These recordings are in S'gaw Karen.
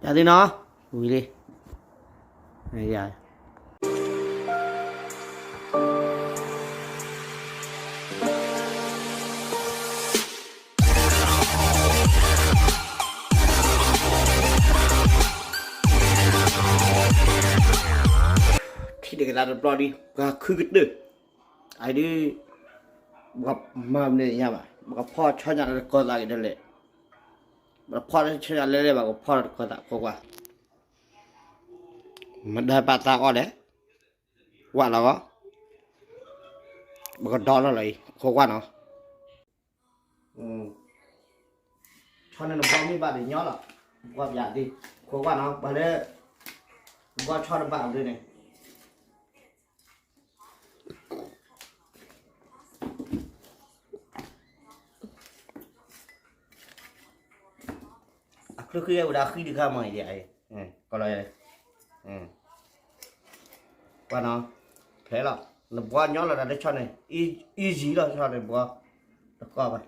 ယၤသ့ၣ်နီၤ, ဝံၤလံ, ထံၣ်တကသးတဘျီဒံး ပှၤခုကတၢၢ်, အဒုး, ပှၤမၤမနုၤညါဘၣ် ပကဖီၣ်ဆီညၣ်လၢတကီသးက့ၤဒၣ်လဲာ်, ပဖီၣ်ဆီညၣ်လဲၤလဲၤဘၣ် ကဖီၣ်တကီသး ခိးကွၢ်, မတၤပာ်သးအီၣ်လဲၣ်, ဝၣ်လီၤဂီၢ်, ပကဒီလီၤလီၤအံၤ ခိးကွၢ်နီၤ. ဆီန့ၣ်နဘီမ့ၢ်ဘၣ်ဒီးညီလီၤ, ကွၢ်ပျးဒ်, ခိးကွၢ်နီၤ ပှၤလၢ, နဘီဆီတဘၣ်အဘျုးန့ၣ်, အချၢဃံဝဲဒၣ်ဃံတခါမ့ၢ်အံၤ, ကလီၤ, ကွၢ်နီၤ, ဖဲလီၤ, နဘီညီလီၤတၢ်လၢဆီန့ၣ်, easy လီၤဆီန့ၣ်ဘီ, တကီဘၣ်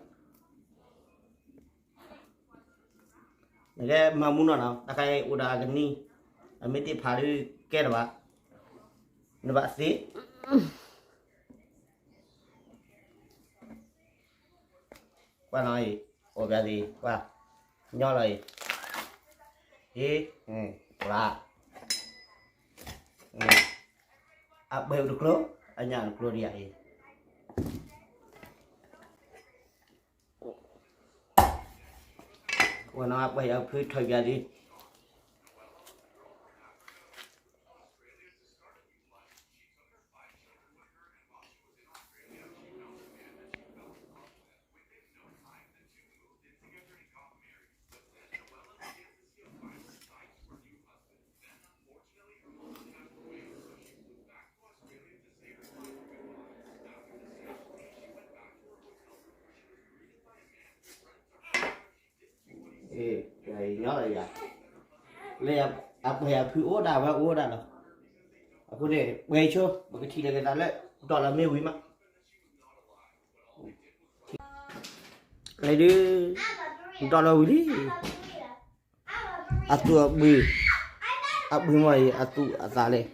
နကဲမၤမူနီၤနီၤ တၢ်ခါအံၤအိၣ်ဒီးအကနံၤ, အမ့ၢ်သ့ၣ်ဖးဒုးကဲတဘၣ်, နဘၣ်သ့, ကွၢ်နီၤအံၤ, အိၣ်ဘၣ်သ့, ကွၢ်, ညီလီၤအံၤ, ဟ့, လါ, အပှဲၤအိၣ်တကျိၤ, အညၣ်တကျိၤဒံးယၤအံၤ ဝဲနီၤ အပှဲၤအဖုထီၣ်ယၤဒ်, ညီလီၤယၤ, လၢအပှဲၤအဖုအိၣ်ဒၣ်ဝဲအိၣ်ဒၣ်လီၤ, အဃိန့ၣ် ပှဲၤဆိ ပကထံၣ်လိာ်က့ၤသးလၢ ဒီလီၤမ့ၢ်ဝံၤမး, ဒုး, ဒီလီၤဝံၤလံ, အသူၣ်အဘှံး, အဘှံးမ့ၢ်အံၤ အသူၣ်အသးလဲၣ်,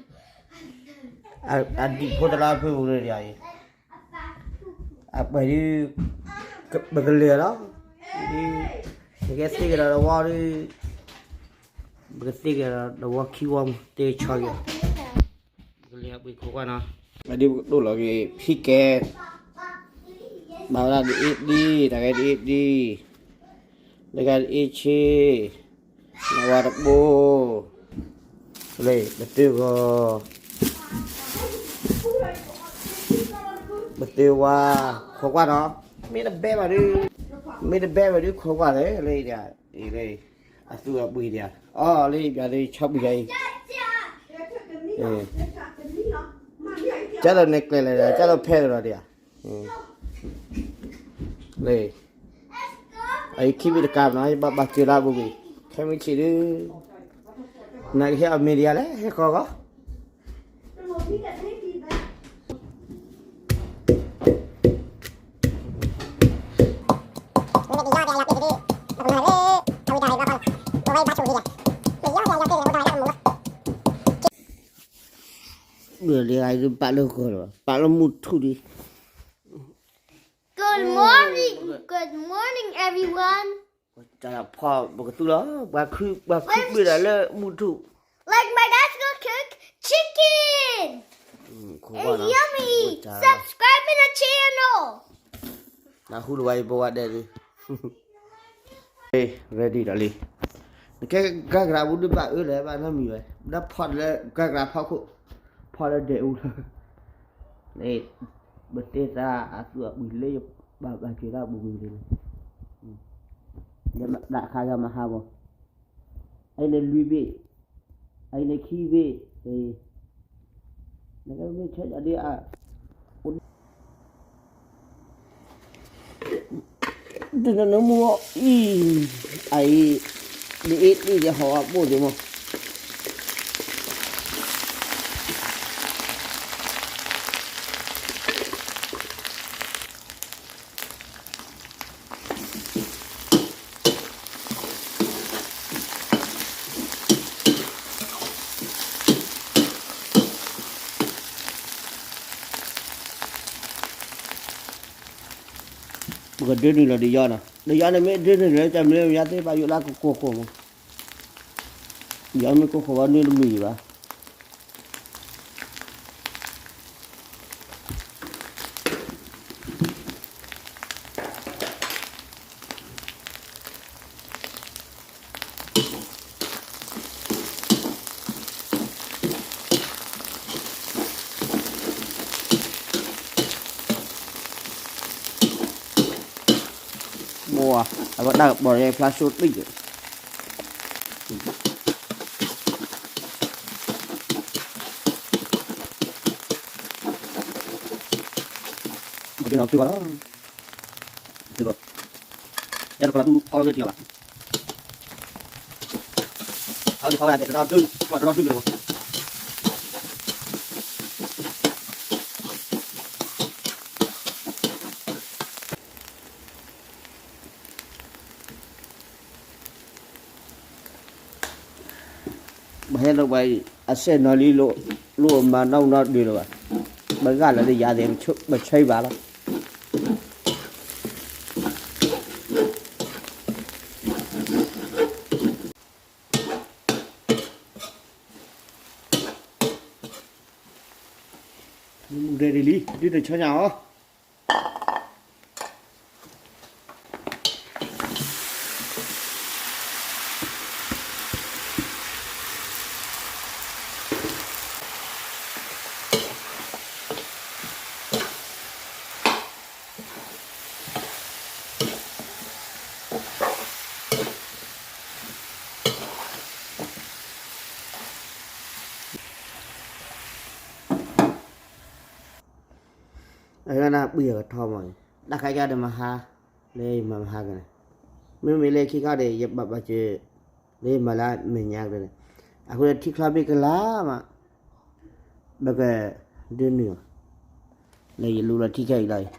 အဒံၣ်ဖိတလါဖုပူၤန့ၣ်ယၤအံၤ, အပှဲၤဒုး, ပကလဲၤလီၤ, ပကသ့ကဒီးတဝီဒုး, ပကသ့ကဒီးတဝီခံဝီမး သ့ကဆီက့ၤ, ပကလဲၤပှ့ၤခိးကွၢ်နီၤ, အဒုးပကဒိၣ်လီၤက့ၤ ဖံကဲ, ဘၣ်ဝဲဒၣ်ဒ်အ့ၣ်ဒံ, တၢ်ဂဲၤဒ်အ့ၣ်ဒံ, လၢဂၤဒ်အ့ၣ်ဆ့, နဝၤတဘိ, လၢပတုဂီၤ, ပတုဝါ, ခိးကွၢ်နီၤ, မ့ၢ်တဘဲဘၣ်ဒုး, မ့ၢ်တဘဲဘၣ်ဒုးခိးကွၢ်လဲၣ်, လၢအံၤဒံး, အသူၣ်အဘှံးဒံး, အီၤလၢယၤဒုးဆီဘှံးယၤအံၤ, ကၢ်လီၤန့ၣ်ကျဲလဲၣ်ဒီး ကၢ်လီၤဖဲကဒီးဒံးဧါ, လၢ အအံၤခံဘ့ၣ်တကးနီၤ ယဘၣ်ဘၣ်စၢၤလၢအပူၤကွံာ် ခဲမုၢ်ဆ့ၣ်ဒုး နကဟဲအီၣ်မ့ၤဒံးဧါလဲၣ် ဟဲဃီၤဂီၤ လၢလၢပာ်လၢဂီၤလီၤ ပာ်လၢမုၢ်ထူၣ်ဒံး Good morning, good morning, everyone. ဖီၣ်ပကသူလီၤ ပှၤခု ပှၤခုဘ့ၣ်ဒၣ်လၢမုၢ်ထူၣ် Like my dad's gonna cook chicken. And yummy. Subscribe to the channel. နဟူလဝဲယဘဝဒဲးလံ ready ဒီးလံ နကဲကၤကရၤဘူးဒုးဘၣ်အၢလဲၣ် ဘၣ်နီတမံၤဝဲ ဒီးဖီၣ်လၢကၤကရၤဖီခိၣ် ဖီၣ်လၢဒဲးအူလီၤ န့ၣ် ပတဲသးအသူအပှံၤလၢယဘၣ်ဘၣ်က့ၤဒၣ်ပူၤကွံာ်လံ ယမတၤခါဂၤမဟါဘီ အအံၤန့ၣ်လွံၢ်ဘ့ၣ် အအံၤန့ၣ်ခံဘ့ၣ် နကမ့ၢ်ဆဲးဒ်အ ဒ်နနမူအီၣ်အံၤ အအံၤ ဒ်အ့ၣ်ဒ်ယဟီၣ်အဘိၣ်ဒ်မး Good ဒၢနုာ်လီၤဒုးယီနီၤ, ဒုးယီန့ၣ်မ့ၢ်ဒၢနုာ်လီၤ တၢ်မနုၤမ့ၢ်ယါသ့ၣ်ဘၣ် ယိၣ်လၢကကိၢ်ဃိမး, ဒုးယီမ့ၢ်ကိၢ်ဃိဘၣ် နုာ်တမုာ်ယံၤဘၣ်. ဘိၣ်, အဝဲတၢ်ကပီၤန့ၣ် ဖျါစိတံၢ်ဒီး က့ၤလီၤက့ၤဘၣ်လီၤ, က့ၤလီၤ, ယတကလီၤသူအီၤလၢက့ၤဘၣ်, အီၤက့ၤဖီဝဲဒၣ် တရီဒုၣ်, တရီဒုၣ်က့ၤလီၤ. ပဟဲလီၤဘၣ်အံၤ အစဲၣ်နီၤလံ လိၣ်အမၤနီၣ်နီၣ်ဒုးလၢၤဘၣ်, ပဂၢ်လီၤလၢယၤသ့ၣ် ပဆၢဘၣ်လီၤ. မူဒဲဒ်လံ ဒ်တဆီညါအီၤ အဝဲဒၣ်ပှံၢ်အကထီမး, တၢ်ခါကဒီးမဟါ, လၢယမၤမဟါကန့ၣ်, မ့မ့ၢ်လၢခံခါဒီး ယဘၣ်ဘၣ်စၢၤ, လၢယမၤလၢမဲာ်ညါကဒီးန့ၣ်, အဃိထံချီဘ့ၣ်ကလၤမး, ပကဒုးနုာ်အီၤ, လၢယလူလီၤထံခဲအံၤလီၤအံၤ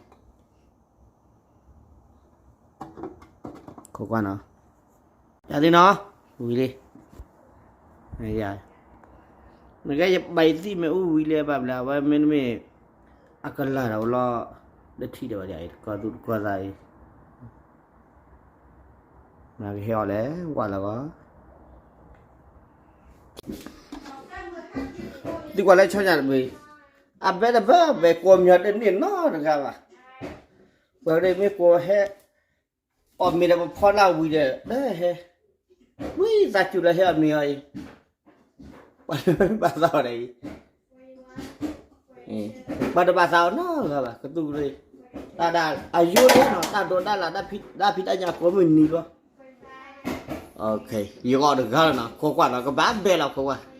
ခိးကွၢ်နီၤ, ယၤသ့ၣ်နီၤ, ဝံၤလံ, နကဲယဘၣ်ယသံၣ်မ့ၣ်အူဝံၤလံဘၣ်ဘျီ အဝဲမ့တမ့ၢ် အကလၤဒီးဝဲလီၤ, လၢထံၣ်ဒီးဝဲဒၣ်အံၤ တကီၢ်သူၣ်တကီၢ်သးအံၤ, နကဟဲအီၤလဲၣ် ဝၣ်လီၤဂီၢ် သုကွၢ်လၢဆီညါတဘ့ၣ်, အဘဲတဘၢဘဲကိးမညီတန့ၢ်နီတဂၤဘၣ်, ပှၤဒ်မ့ၢ်ကိးဟဲ, အီၣ်မ့ၤဒီးပဖီလာ်ဝံၤဒီး ဟဲ, ဝံသးစူၤလၢဟဲအီၣ်မ့ၤအီၤအံၤ, ပှၤဘၣ်သးအီၤဒ်အံၤ, ပှၤတဘၣ်သးအီၤနီတဂၤဘၣ် ကသူၣ်ကရ့ၣ်, တၢ်ဒၣ်အယိဒ်နီၤ တၢ်ဒိးတၢ်လၢ် တၢ်ဖံးတၢ်ညၣ်ကိးမုၢ်နံၤလီၤ, ယဂီၢ်တဂၤလီၤနီၤ ခိးကွၢ်နီၤ ကဘၣ်ဘဲလီၤခိးကွၢ်